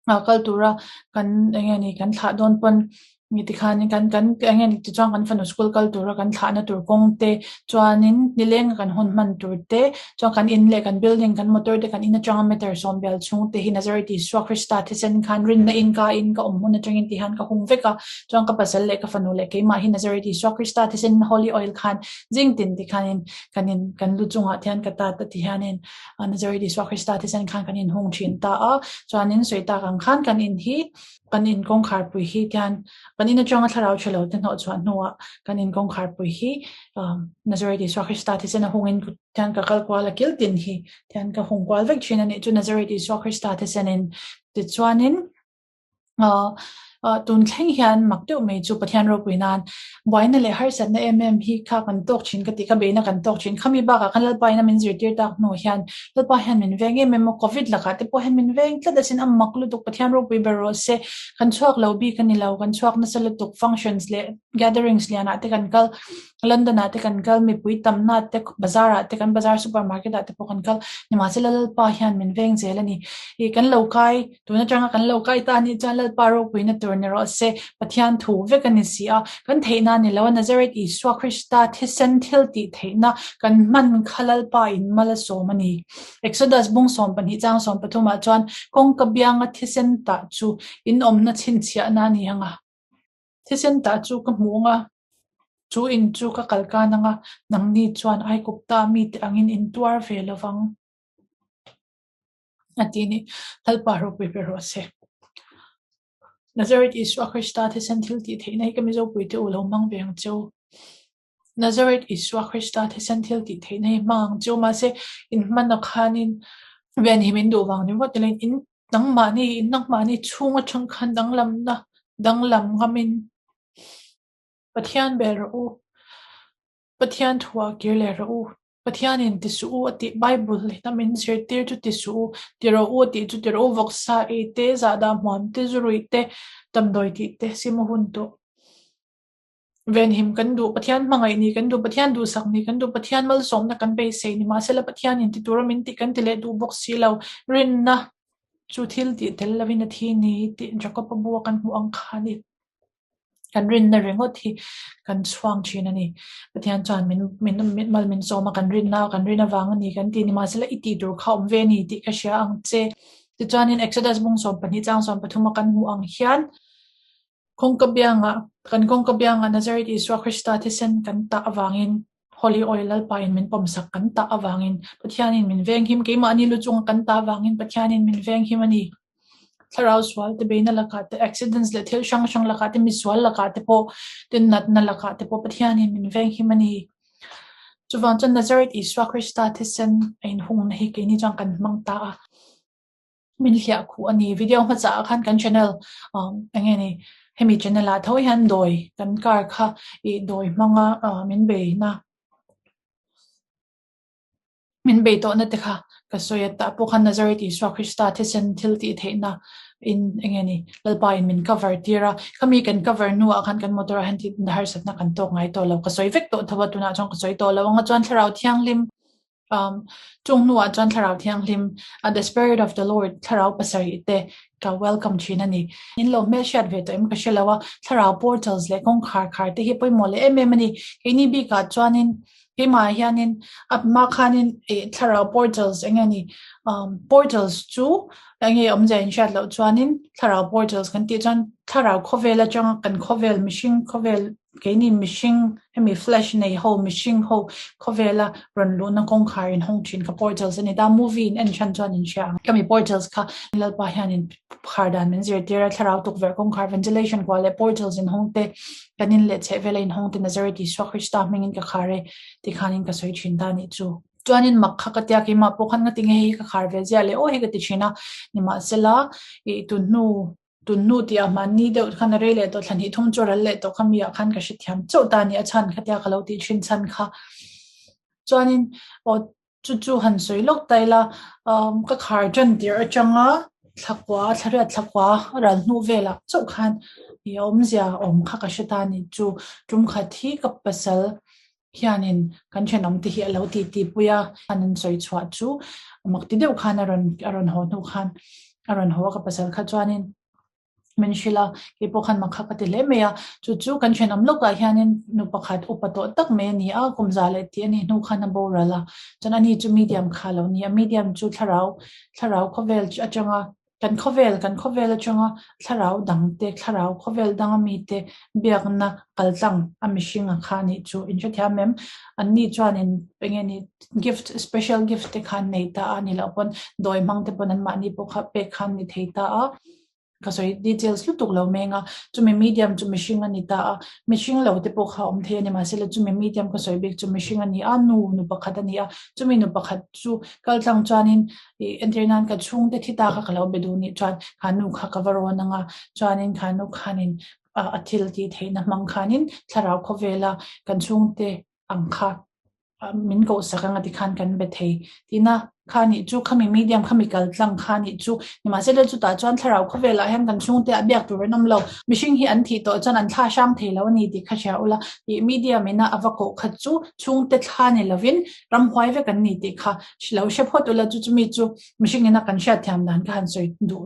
ah kal tura kan eng nge ni kan thlah dawn pawn mi tikhan kan kan eng nge ni tichuan kan fanu school kal tura kan thlahna tur kawng te chuanin nileng a kan hun hman tur te chuan kan in leh kan building kan motor te kan in atanga meter sawm bial chhung te hi Nazareth Isua Krista thisen khan rinna in ka in ka awm hmun atangin ti hian ka hung vek a chuan ka pasal leh ka fanu leh keimah hi Nazareth Isua Krista thisen holy oil khan zing tin tikhanin kan in kan lu chungah te hian ka tat a ti hianin Nazareth Isua Krista thisen khan kan inhung thin ta a, chuanin sawi tak ang khan kan in hi kan in kawngkhar pui hi tian kan in atanga thlarau tha lo te hnawh chhuah hnuah kan in kawngkhar pui hi Nazareth Isua Krista thisen a hungin tian ka kal kual a kil tin hi tian ka hung kual vek thin a nih chu Nazareth Isua Krista thisenin tichuanin Tun thleng hian mak deuh mai chu Pathian ropui nan buaina leh harsatna em em hi kha kan tawk thin ka tih kha beihna kan tawk thin. Khami bakah khan Lalpa in a min zirtir tak hnu hian Lalpa hian min veng em em a, Covid lakah te pawh hian min veng tlat asin a mak lutuk Pathian ropui ber rawh se. Kan chhuak lo bik a ni lo, kan chhuak nasa lutuk functions leh gatherings lianah te kan kal, London ah te kan kal, mipui tamna te bazar ah te kan bazar supermarket ah te pawh kan kal. Nimahsela Lalpa hian min veng zel a ni. Ih kan lo kai Tun atanga kan lo kai ta anih chuan Lalpa ropuina tur ni rawh se, Pathian thu vek a ni si a, kan theihna a ni lo a, Nazareth Isua Krista thisen thil tih theihna kan hman kha Lalpa in mal a sawm a ni. Exodus bung 12 chang 13 ah chuan kawngka bianga thisen tah chu in awmna chhinchhiahna a ni ang a. Thisen tah chu ka hmu ang a, chu in chu ka kalkan ang a, nangni chuan Aigupta mite angin in tuar ve lovang. A ti ni. Lalpa ropui ber rawh se. Nazareth Isua Krista thisen thil tih theihna hi ka Mizo puite u lo hmang ve ang che u. Nazareth Isua Krista thisen thil tih theihna hi hmang ang che u. Mahse, in hmanna khanin venhim in duh vang ringawt nilo in in nangmahni in nangmahni chhung atang khan danglamna danglam ngamin Pathian bel rawh u. Pathian thuah kir leh rawh u. Pathianin ti suh u a tih Bible hlehna min zirtir chu ti suh u, ti rawh u a tih chu ti rawh u, vawksa ei te, zahdah hmuam te, zuruih te, damdawi tih te sim a hun tawh. Venhim kan duh, Pathian hmangaih ni kan duh, Pathian duhsak ni kan duh, Pathian malsawmna kan beisei ni mahsela Pathianin ti tura min tih kan ti leh duh bawk si lo. Rinna chu thil tih tel lovin a thi ni tih Jakob-a bu a kan hmuh ang kha a ni. Kan rinna ringawt hi kan chhuang thin a ni. Pathian chuan min min min mal min sawm a, kan rinna kan rin avang a ni kan ti ni. Mahsela i tih tur kha awm ve a ni tih ka hria ang che. Tichuanin Exodus bung 12 chang 13 a kan hmuh ang hian kawngka biangah kan kawngka biangah Nazareth Isua Krista thisen kan tah avangin Holy Oil Lalpa in min pawmsak kan tah avangin Pathianin min venghim keimahni lu chunga kan tah avangin Pathianin min venghim a ni. Thlarau sual te beihna lakah te accidents leh thil hrang hrang lakah te misual lakah te pawh tin natna lakah te pawh Pathianin min venghim a ni. Chuvang chuan Nazareth Isua Krista thisen a inhungna hi keini chuan kan hmang ta a, min hliah khuh a ni. Video hmasa ah khan kan channel um eng nge ni hemi channel ah tho hian dawi kan car kha ih dawi hmanga ah min beihna Min bei tawhna te kha ka sawi a, tah pawh khan Nazareth Isua Krista thisen thil tih theihna in eng nge ni Lalpa in min cover tir a, khami kan cover hnuah khan kan motor ah hian thil harsatna kan tawk ngai tawh lo, ka sawi vek tawh tho a tunah chuan ka sawi tawh lo ang a chuan Thlarau Thianghlim um chung hnuah chuan Thlarau Thianghlim the Spirit of the Lord Thlarau pasarih te ka welcome thin a ni. In lo hmelhriat ve tawh em ka hre lo a, Thlarau portals leh kawngkhar khar te hi pawimawh leh em em a ni, keini bikah chuanin Keimah hianin a hma khanin ih thlarau portals eng nge ni umm portals chu eng nge awmzia in hriat loh chuanin thlarau portals kan tih chuan thlarau khawvel atanga kan khawvel mihring khawvel keini mihring hemi flesh nei ho mihring ho khawvela rawn luhna kawngkhar in hawng thin kha portals a ni ta movie in en than chuan in hria ang khami portals kha Lalpa hianin khar dan min zirtir a thlarau tukverh kawngkhar ventilation kuah leh portals in hawng te Kan in leh chheh vela in hawng te Nazareth Isua Krista hmingin ka khar e ti khanin ka sawi thin ta nih chu. Chuanin mak kha ka tia keimah pawh khan ngatinge hei hi ka khar ve ziah leh aw hi ka ti thin a, nimahsela ih tun hnu tun hnu tih ah mahni deuh khan a rei leh tawh thla hnih thum chu a ral leh tawh kha mi ah khan ka hrethiam chauh ta nih a chhan kha tia ka lo tih thin chhan kha. Chuanin aw Chu chu han sawi lawk ta ila, umm ka khar tan tirh atanga thlakua, thlariat thlakua a ral hnu velah chauh khan ih a awmzia awm kha ka hre ta a ni. Chu tum khat hi ka pasal hianin kan thenawm te hi a lo ti ti pui a, an an sawi chhuah chu mak ti deuh khan a rawn a rawn haw hnu khan a rawn haw a ka pasal kha chuanin. min hrilh a, kei pawh khan mak kha ka ti hle mai a, chu chu kan thenawm lawkah hianin nu pakhat upa tawh tak mai a ni a, kum za leh tih a nih hnu khan a boral a, chuan ani chu medium kha a lo ni a, medium chu thlarau thlarau khawvel atanga kan khawvel kan khawvel atanga thlarau dang te thlarau khawvel danga mite biakna kaltlang a mihring a kha a nih chu in hrethiam em? Anni chuanin eng nge ni gift special gift te kha an nei ta a ni loh pawn dawi hmang te pawn anmahni pawh kha pek kha an ni thei ta a. Ka sawi details lutuk lo meng a, chumi medium chu mihring a ni ta a, mihring lo te pawh kha a awm thei a ni mahse la chumi medium ka sawi bik chu mihring a ni a, nu nu pakhat a ni a, chumi nu pakhat chu kal tlang chuanin ih entir nan ka chhungte thi ta kha ka lo be duh nih chuan kha nu kha ka va rawn ang a, chuanin kha nu khanin a thil tih theihna hmang khanin thlarau khawvela kan chhungte ang kha min kohsak anga tikhan kan be thei tina kha nih chu khami medium khami kal tlang kha nih chu nimahsela chutah chuan thlarau khawvelah hian kan chhungte a biak tur an awm lo mihring hi an thih tawh chuan an thla hrang thei lo a ni tih kha hria ula tih medium ina a va koh khat chu chhungte thla ni lovin ramhuai vek an ni tih kha lo hre phawt ula chu chumi chu mihring ina kan hriatthiam dan kha han sawi duh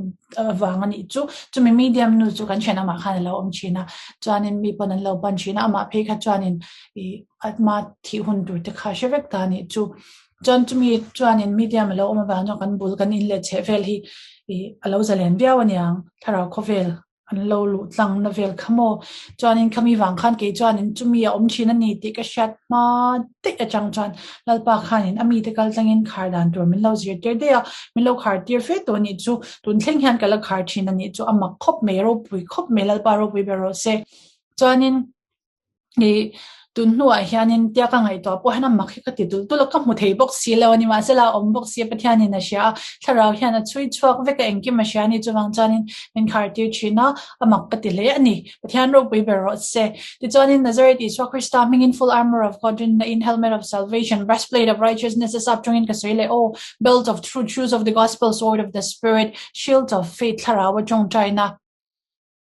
avang a nih chu chumi medium nu chu kan thian amah khan a lo awm thin a chuanin mi pawn an lo pan thin a amah phei kha chuanin ih Atma thih hun tur te kha hre vek ta anih chu. Chuan chumi chuanin medium a lo awm avang chuan kan bul kan in leh chheh vel hi ih a lo zalen viau aniang thlarau khawvel. An lo luh tlang na vel kha maw? Chuanin khami vang khan kei chuanin chumi a awm thin a ni tih ka hriat hma daih atang chuan Lalpa khanin a mite kal tlangin khar dan tur min lo zirtir daih a, min lo khar tir fe tawh a nih chu. Tun thleng hian ka la khar thin a nih chu a mak khawp mai, ropui khawp mai, Lalpa ropui ber rawh se. Chuanin I tun hnuah hianin tia ka ngaihtuah pawh hian a mak hi ka ti dul dul a, ka hmu thei bawk si lo a ni. Mahsela a awm bawk si a, Pathianin a hria a, thlarau hian a chhui chhuak vek a, engkim a hria a ni. Chuvang chuanin min khar tir thin a, a mak ka ti hle a ni. Pathian ropui ber rawh se. Tichuanin Nazareth Isua Krista hmingin full armour of God rinna in helmet of salvation, breastplate of righteousness a sap tawngin ka sawi leh aw, belt of truth, shoes of the gospel, sword of the spirit, shield of faith, thlarau a tawngtaina.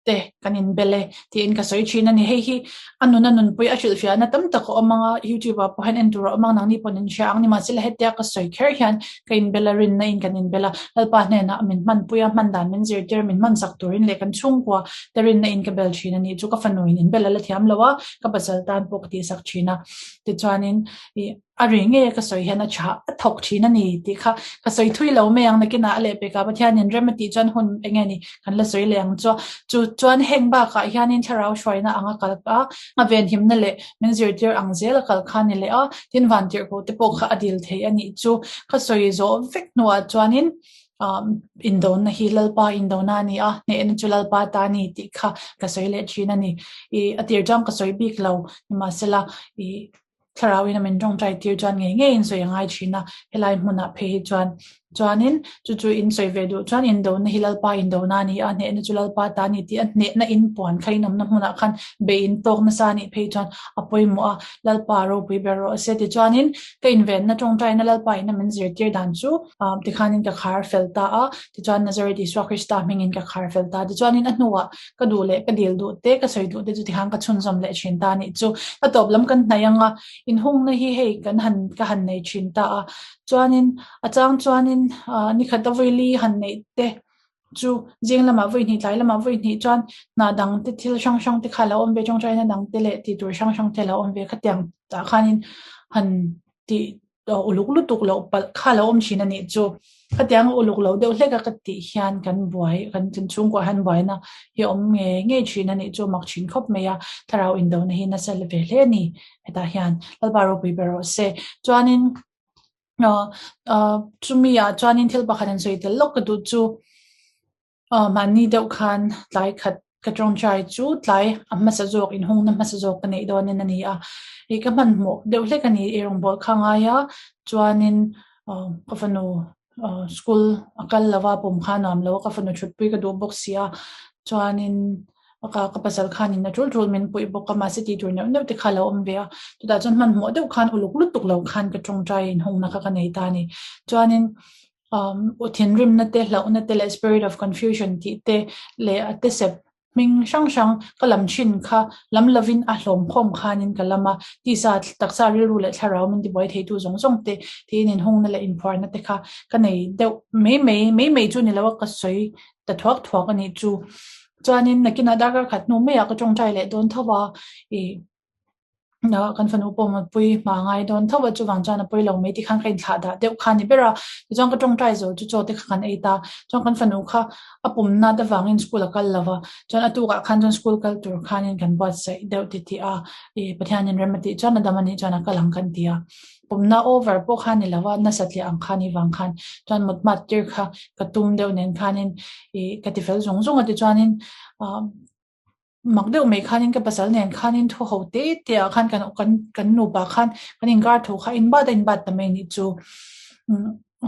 te kan inbel e tiin ka sawi thin a ni. Hei hi a nuna nunpui a hrilhfiahna tam tak a awm ang a, YouTube ah pawh hian en tur a awm ang, nangni pawh an inhria ang ni. Mahse la hetia ka sawi kher hian ka inbel a, rinna in kan inbel a, Lalpa hnenah min hmanpui a, hman dan min zirtir, min hmansak turin leh kan chhungkua te rinna in ka bel thin a ni. Chu ka fanu in inbel a la thiam lo a, ka pasal tan pawh ka tihsak thin a. Tichuanin ih. A ri ngei a ka sawi hian a tha a thawk thin a ni tih kha ka sawi thui lo mai ang nakinah a lehpek ah Pathianin rem a tih chuan hun eng nge ni kan la sawi leh ang chu chu chuan heng bakah hianin thlarau hruaina ang a kal a a venhimna leh min zirtir ang zel a kal kha a ni leh a tin vantirhkoh te pawh kha a dil thei a nih chu ka sawi zawh vek hnuah chuanin ah indona hi Lalpa indona a ni a hnehna chu Lalpa ta a ni tih kha ka sawi leh thin a ni ih a tir chuan ka sawi bik lo nimahsela ih. Thlarauin a min tawngtai tir chuan ngei ngei in sawi a ngai thin a, helai hmunah phei hi chuan chuanin chu chu in sawi ve duh chuan indona hi Lalpa indona a ni a, hnehna chu Lalpa ta a ni tih a hnehna in puan kha in awmna hmunah khan bei in tawk nasa a nih phei chuan a pawimawh a, Lalpa ropui ber rawh se tichuanin ka invenna tawngtaina Lalpa in a min zirtir dan chu tikhanin ka khar fel ta a, tichuan Nazareth Isua Krista hmingin ka khar fel ta tichuanin a hnuah Ka duh leh ka dil duh te, ka sawi duh te chu tikhan ka chhunzawm leh thin ta a nih chu. A tawp lam kan hnaih ang a, inhungna hi hei kan han ka han nei thin ta a. Chuanin a chang chuanin ah nikhat a vawi li han neih te chu zing lamah vawi hnih tlai lamah vawi hnih chuan hna dang te thil hrang hrang te kha a lo awm ve tawngtaina dang te leh tih tur hrang hrang te a lo awm ve khatiang tah khanin han tih uluk lutuk loh palh kha lo awm thin a nih chu. Khatiang uluk lo deuh hlek a ka tih hian kan buai, kan chhungkuah hian buaina hi awm ngei ngei thin a nih chu mak thin khawp mai a, thlarau indona hi nasa la ve hle a ni. Hetah hian Lalpa ropui ber rawh se. Chuanin chumi ah chuanin thil pakhat an sawi tel lawk ka duh chu. Aw mahni deuh khan tlai khat ka tawngtai chu tlai a hmasa zawk inhungna hmasa zawk ka neih dawnin a ni a, ih ka hmanhmawh deuh hlek a ni ei rawngbawl kha ngai a, chuanin aw ka fanu aw school a kal lo va pawm kha a nuam lo a ka fanu thutpui ka duh bawk si a, chuanin ka ka pasal khanin a tul tul min puih bawk a mahse tih tur neuh neuh te kha a lo awm ve a, chutah chuan hmanhmawh deuh khan uluk lutuk lo khan ka tawngtai inhungna kha ka nei ta a ni, chuanin. Um, thinrimna te, hlauhna te leh spirit of confusion tih te leh a te sep hming hrang hrang ka lam thin kha lam lovin a hlawm khawm khanin ka lam a, tisa taksa rilru leh thlarau min tibuai theitu zawng zawng te tiin inhungna leh inphuarna te kha ka nei deuh mai mai, mai mai chu ni lo a ka sawi ta thuak thuak a nih chu. Chuanin nakinah darkar khat hnu maiah ka tawngtai leh dawn tho a, ih kan fanu pawh mutpui hma ngai dawn tho a chuvang chuan a pawi lo mai tikhan ka inthlah dah deuh kha a ni ber a tichuan ka tawngtai zo chu chaw te kha kan ei ta chuan kan fanu kha a pum nat avangin school a kal lo va chuan a tukah khan chuan school kal tur khanin kan buatsaih deuh titih a ih Pathianin rem a tih chuan a dam a nih chuan a kal ang kan ti a pumna over pawh kha a ni lo va nasa tliah ang kha a nih vang khan chuan mut hmat tir kha ka tum deuh nen khanin ih ka ti fel zung zung a tichuanin ah. Mak deuh mai khanin ka pasal nen khanin thu ho te te ah khan kan kan kan nupa khan kan inkar thu kha in bat a in bat ta mai nih chu.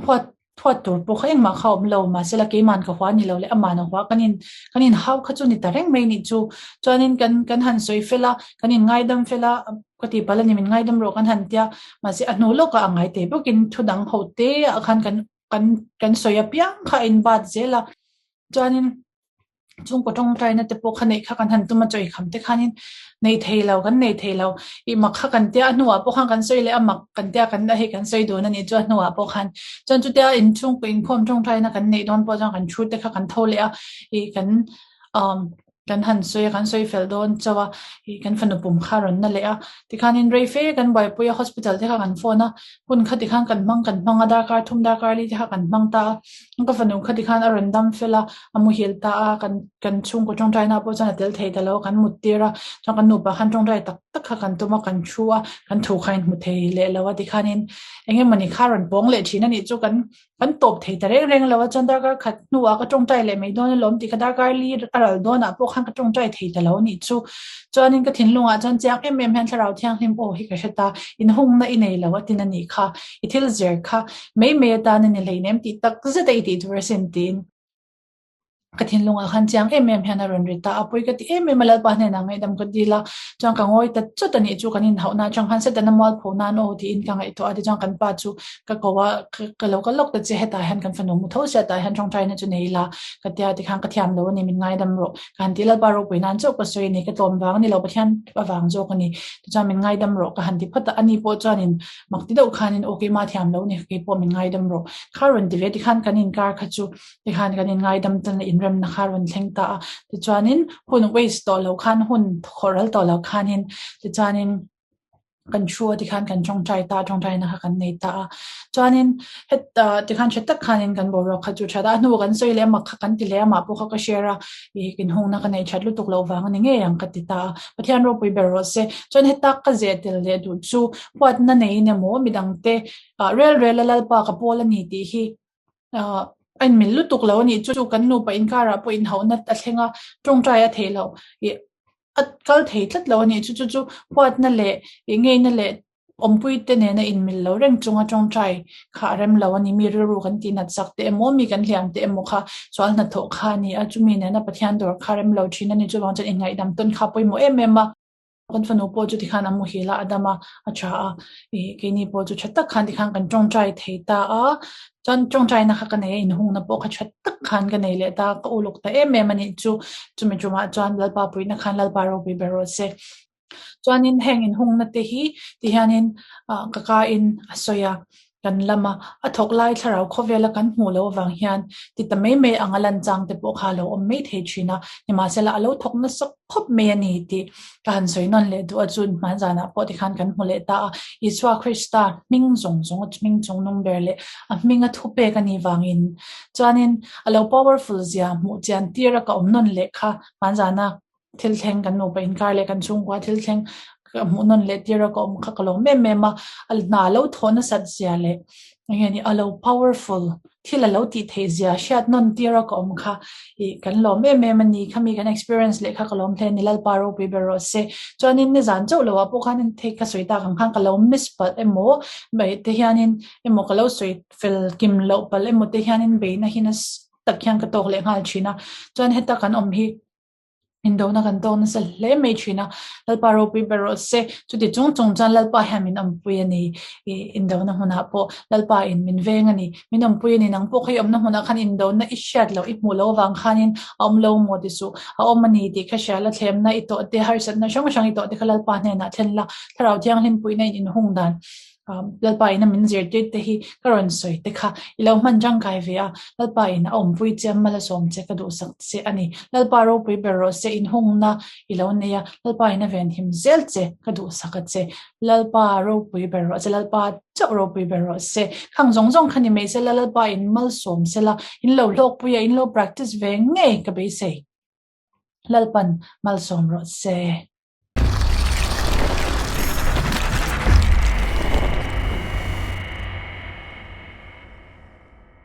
Huat huat tur pawh kha engmah kha a awm lo mahsela keiman ka hua ni lo leh aman a hua kan in kan in hau kha chu ni ta reng mai nih chu. Chuanin kan kan han sawi fel a kan in ngaidam fel a ka tih palh a ni min ngaidam rawh kan han tia mahse a hnu lawkah a ngai thei bawkin thu dang ho te ah khan kan kan kan sawi apiang kha a in bat zel a. Chuanin chhungkaw tawngtaina te pawh kha neih kha kan han tum a chawi kham te khanin nei thei lo kan nei thei lo ih mak kha kan tia a hnuah pawh khan kan sawi leh a mak kan tia kan hei kan sawi dun a nih chu a hnuah pawh khan chuan chutia inchhungkaw inkhawm tawngtaina kan neih dawn pawh chuan kan thu te kha kan tho leh a ih kan umm. Kan han sawi a, kan sawi fel dawn chauh a, ih kan fanu pum kha a rawn na leh a, tikhanin rei fe kan buaipui a, hospital te kha kan phone a, hun kha tikhan kan hmang kan hmang a, darkar thum darkar li te kha kan hmang ta a, ka fanu kha tikhan a rawn dam fel a, a muhil ta a, kan kan chhungkaw tawngtaina pawh chuan a tel thei ta lo a, kan mut tir a, chuan kan nupa khan tawngtai tak tak kha kan tum a, kan thu a, kan thu kha a inhmu thei leh lo a, tikhanin eng emawni kha a rawn pawng leh thin a nih chu kan Kan tawp thei ta reng reng lo a, chuan darkar khat hnuah ka tawngtai leh mai dawn alawm tih kha darkar li a ral dawnah pawh khan ka tawngtai thei ta lo a nih chu. Chuanin ka thinlungah chuan chiang em em hian thlarau thianghlim aw hi ka hre ta, inhungna i nei lo a tin a nih kha, i thil zir kha mai mai atan a ni hleinem tih tak zet a i tih tur asin tiin. Ka thinlungah khan chiang em em hian a rawn ri ta a, pawi ka ti em em a, Lalpa hnenah ngaihdam ka dil a, chuan ka ngawi ta chawt a nih chu kan inhauhna atang khan Setana mualpho nan aw tiin ka ngaihtuah a, tichuan kan pa chu ka ko a, ka lo kal lawk ta che hetah hian kan fanu mu tho sia tah hian tawngtaina chu nei ila ka tia tikhan ka thiam lo a ni min ngaidam rawh ka han ti Lalpa ropui nan chauh ka sawi a ni ka tlawm vang a ni lo Pathian avang zawk a ni tichuan min ngaidam rawh ka han ti phawt a, ani pawh chuanin mak ti deuh khanin aw keimah thiam lo a ni keipawh min ngaidam rawh kha rawn ti ve tikhan kan inkar kha chu Tikhan kan inngaidam tan a inremna kha rawn thleng ta a. Tichuanin hun waste tawh lo khan hun khawhral tawh lo khanin tichuanin kan thu a tikhan kan tawngtai ta a, tawngtaina kha kan nei ta a. Chuanin heta tikhan tha tak khanin kan boruak kha chu that a, a hnu kan sawi leh a mak kha kan ti leh a, mah pawh kha ka share a, ih inhungna ka neih that lutuk loh vang a ni ngei ang ka ti ta a. Pathian ropui ber rawh se. Chuan heta ka zeh tel leh duh chu huatna neiin emaw midangte rel rel a Lalpa ka pawl a ni tih hi Ahh a inmil lutuk lo a nih chu chu kan nupa inkarah pawh inhauhna a thleng a, tawngtai a theih loh ih a kal thei tlat lo a nih chu chu chu huatna leh ih ngeina leh awmpui te nena inmil lo reng chunga tawngtai kha a rem lo a ni. Mi rilru kan tih nat sak te emaw mi kan hliam te emaw kha sual hnathawh kha a ni a, chumi nena Pathian dawr kha a rem lo thin a ni. Chuvang chuan inngaihdam tawn kha a pawimawh em em a. Kan fanu pawh chu tikhan a muhil a, a dam a, a tha a, ih keini pawh chu tha tak khan tikhan kan tawngtai thei ta a, chuan tawngtaina kha ka nei a, inhungna pawh kha tha tak khan ka nei leh ta a, ka uluk ta em em a nih chu, chumi tumah chuan Lalpa puihna khan Lalpa ropui ber rawh se. Chuanin heng inhungna te hi tihianin ah ka kain a sawi a, Kan lama a thawk lai thlarau khawvela kan hmuh loh avang hian ti ta mai mai anga lan chang te pawh kha a lo awm mai thei thin a, nimahsela a lo thawk nasa khawp mai a ni tih ka han sawi nawn leh duh a, chun hman zanah pawh tikhan kan hmu leh ta a, Isua Krista hming zawng zawng a hming chung nung ber leh a hminga thupek a nih vangin chuanin a lo powerful zia hmuh chian tir a ka awm nawn leh kha hman zana Thil thleng kan nupa inkar leh kan chhungkua thil thleng ka hmuh nawn leh tir a ka awm kha ka lo em em a, a hna lo thawh nasat zia leh eng nge ni a lo powerful thil a lo tih theih zia hriat nawn tir a ka awm kha ih kan lawm em em a ni khami kan experience leh kha ka lawm hle a ni Lalpa ropui ber rawh se. Chuanin nizan chauh loh ah pawh khan thei ka sawi tak ang khan ka lo miss palh emaw mai te hianin emaw ka lo sawi fel kim loh palh emaw te hianin beihna hi nasa tak hian ka tawk leh nghal thin a, chuan heta kan awm hi Indona kan tawk nasa hle mai thin a, Lalpa ropui ber rawh se. Chuti chung chung chuan Lalpa hian min awmpui a ni. Ih indona hmunah pawh Lalpa in min veng a ni. Min awmpui a ni. Nang pawh kha i awmna hmunah khan indona i hriat loh, i hmuh loh avang khanin a awm lo maw ti suh. A awm a ni tih kha hria la, thlemna i tawh te, harsatna hrang hrang i tawh te kha Lalpa hnenah thlen la, Thlarau Thianghlim puihna in inhung dan. Lalpa in a min zirtir te hi ka rawn sawi te kha i lo hman tangkai ve a, Lalpa in a awmpui che a mal a sawm che ka duhsak che a ni. Lalpa ropui ber rawh se inhungna i lo nei a, Lalpa in a venhim zel che ka duhsak a che. Lalpa ropui ber rawh se, Lalpa chauh ropui ber rawh se. Khang zawng zawng kha ni mai sela Lalpa in malsawm sela, in lo hlawkpui a, in lo practice ve ngei ka beisei. Lalpan malsawm rawh se.